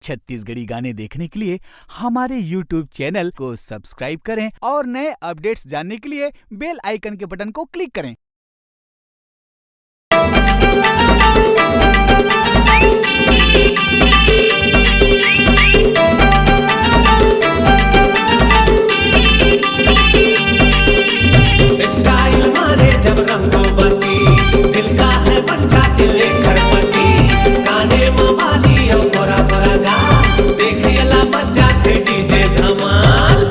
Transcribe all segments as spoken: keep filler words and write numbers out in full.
छत्तीसगढ़ी गाने देखने के लिए हमारे YouTube चैनल को सब्सक्राइब करें और नए अपडेट्स जानने के लिए बेल आइकन के बटन को क्लिक करें। स्टाइल मारे जब रंगोवती, दिल का है बन जाके एक घरपति। काने में बाली और बोरा बोरा गा, देखेला बन जाथे डीजे धमाल।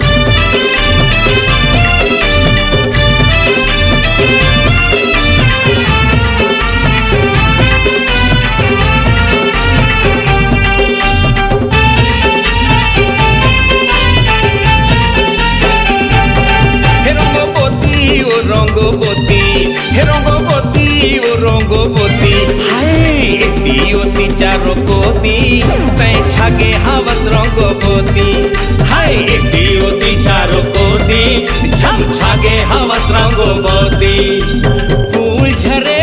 हे रंगोवती, ओ रंगोवती, हे रंगोवती, ओ रंगोवती। हाय, एती ओती चारों कोती, तैं छागे हवस रंगोवती। हाय, एती ओती चारों कोती, छम छागे हवस रंगोवती। फूल झरे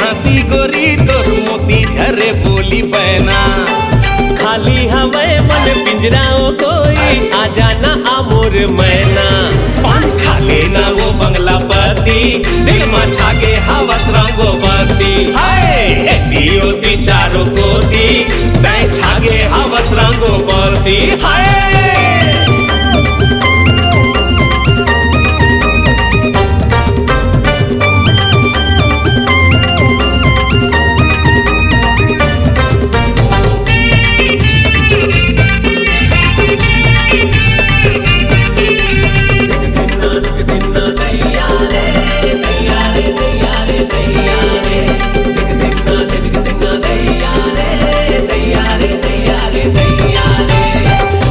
हाँसी गोरी तोर, मोती झरे बोली बैना। खाली हवय मन पिंजरा ओ कोई, आ जाना आ मोर मैना। पान खा लेना वो बंगलापति, दिल मा छागे हवस रंगोवती। हाय, एती ओती चारों कोती, तैं छागे हवस रंगोवती। हाय।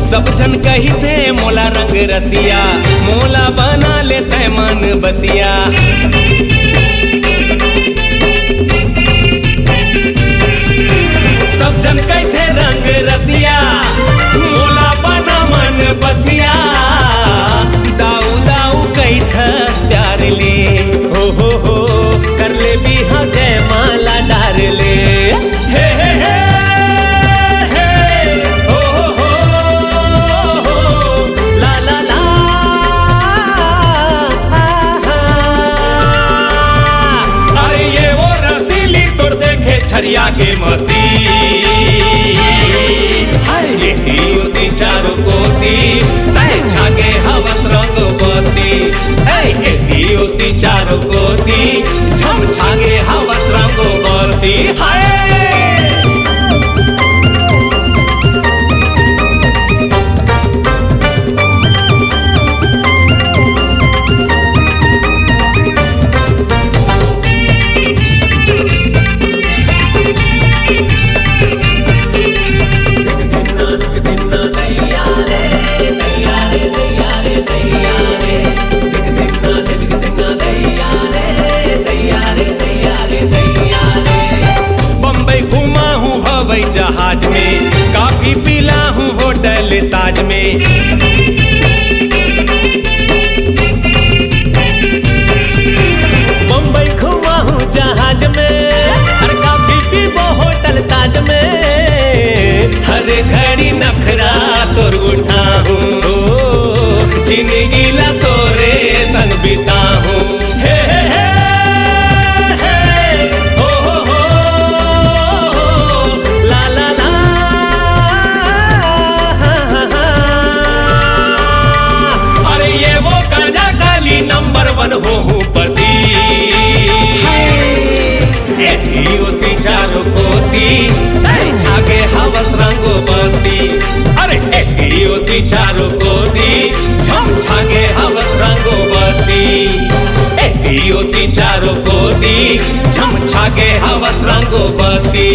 सब झन कहिथे मोला रंग रसिया, मोला बना ले तैं मन बसिया। सब झन कहिथे रंग रसिया, मोला बना मन बसिया। दाऊ दाऊ कहिथस प्यार ले, हो हो हो, कर ले बिहाव जयमाला डार ले। हे हे हे हे, हो हो हो हो, ला ला ला। अरे ये वो रसीली तोर देखे छरिया के मती। हाय, एती ओती चारों कोती, तैं छागे हवस रंगोवती। हाय, एती ओती चारों कोती, छम छागे हवस रंगोवती। हाय। बम्बई घुमाहूँ हवई जहाज में, काफी पिलाहूँ होटल ताज में। बम्बई घुमाहूँ जहाज में, अरे काफी पीबो होटल ताज में। हर घड़ी नखरा तोर उठाहूँ, ओ, जिंदगी ला तोरे संग बिताहूँ। हे, हे, हे, हे, हो, हो, हो, हो, ला, ला, ला। अरे ये वो गांजा काली नंबर वन होहूँ पति। एती ओती चारों कोती, तैं छागे हवस रंगोवती। अरे एती ओती चारों कोती, छम छागे हवस रंगोवती। एती ओती चारों कोती, छम छागे हवस रंगोवती।